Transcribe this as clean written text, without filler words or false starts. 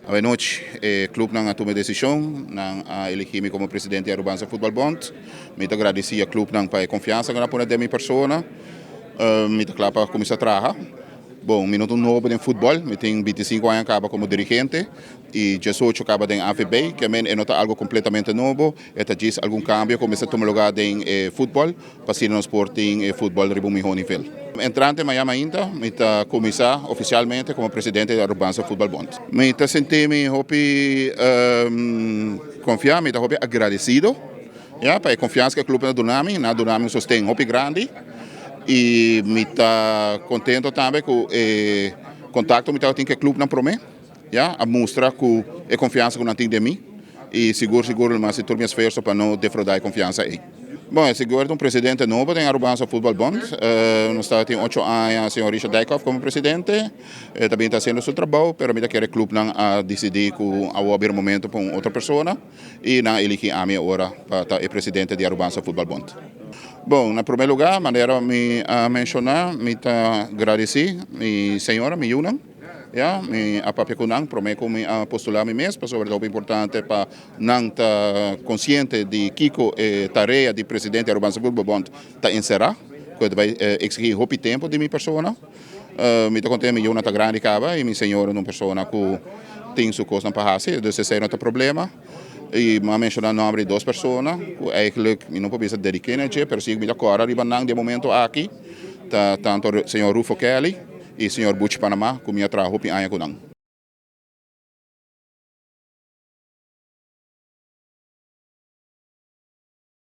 Awenochi e clubnan a tuma e decision, nan a eligi mi como presidente di Arubanza Futbal Bond. Mi ta gradici e clubnan pa e confiansa cu nan a pone den mi persona. Mi ta cla pa cuminsa traha. Bon, mi no ta un nobo den futbol, mi tin bintisinko aña kaba komo dirigente i diesocho kaba den AVB, ke men e no ta algo kompletamente nobo, e ta djis algun kambio ku mester tuma lugá den e futbol pa asina nos por tin e futbol riba un mihó nivel. Entrante maña mainta mi ta kuminsá ofisialmente komo presidente di Arubanza Futbal Bond. Mi ta sinti mi hopi konfiá, mi ta hopi agradesido Ya, pa e confiansa cu e club a duna mi, nan a duna mi un sosten hopi grandi y mi ta contento tambe cu e contacto mi tabatin cu e clubnan prome, ya, a mustra cu e confiansa cu nan tin den mi y sigur sigur lo mi haci tur mi esfuerzo pa no defrauda e confiansa ey. Bon, e sigur ta un presidente nobo den Arubaanse Voetbal Bond. Nos tabatin ocho aña señor Richard Dijkhoff como presidente. E ta bin ta haciendo su trabou, pero mi ta kere clubnan a dicidi cu awor a bira momento pa un otro persona. Y nan a eligi ami ora pa ta e presidente di Arubanza Futbal Bond. Bon, na prome lugar, manera mi a menciona, mi ta gradici mi señora, mi yunan, ya, mi a papia cu nan prome cu mi a postula mi mes, pasobra ta hopi importante pa nan ta consciente di kico e tarea di presidente di Arubanza Futbal Bond ta encera, cu e ta bay exigi hopi tempo di mi persona. Mi ta contento, mi yunan ta grandi caba y mi señora ta un persona cu tin su cosnan pa haci, dus esey no ta problema. Y mi a menciona nomber di dos persona cu eigenlijk mi no por bisa dedique na dje, pero si mi ta corda riba nan di e momento aki, ta tanto señor Rufo Kelly y señor Buchi Panama cu mi a traha hopi aña cu nan.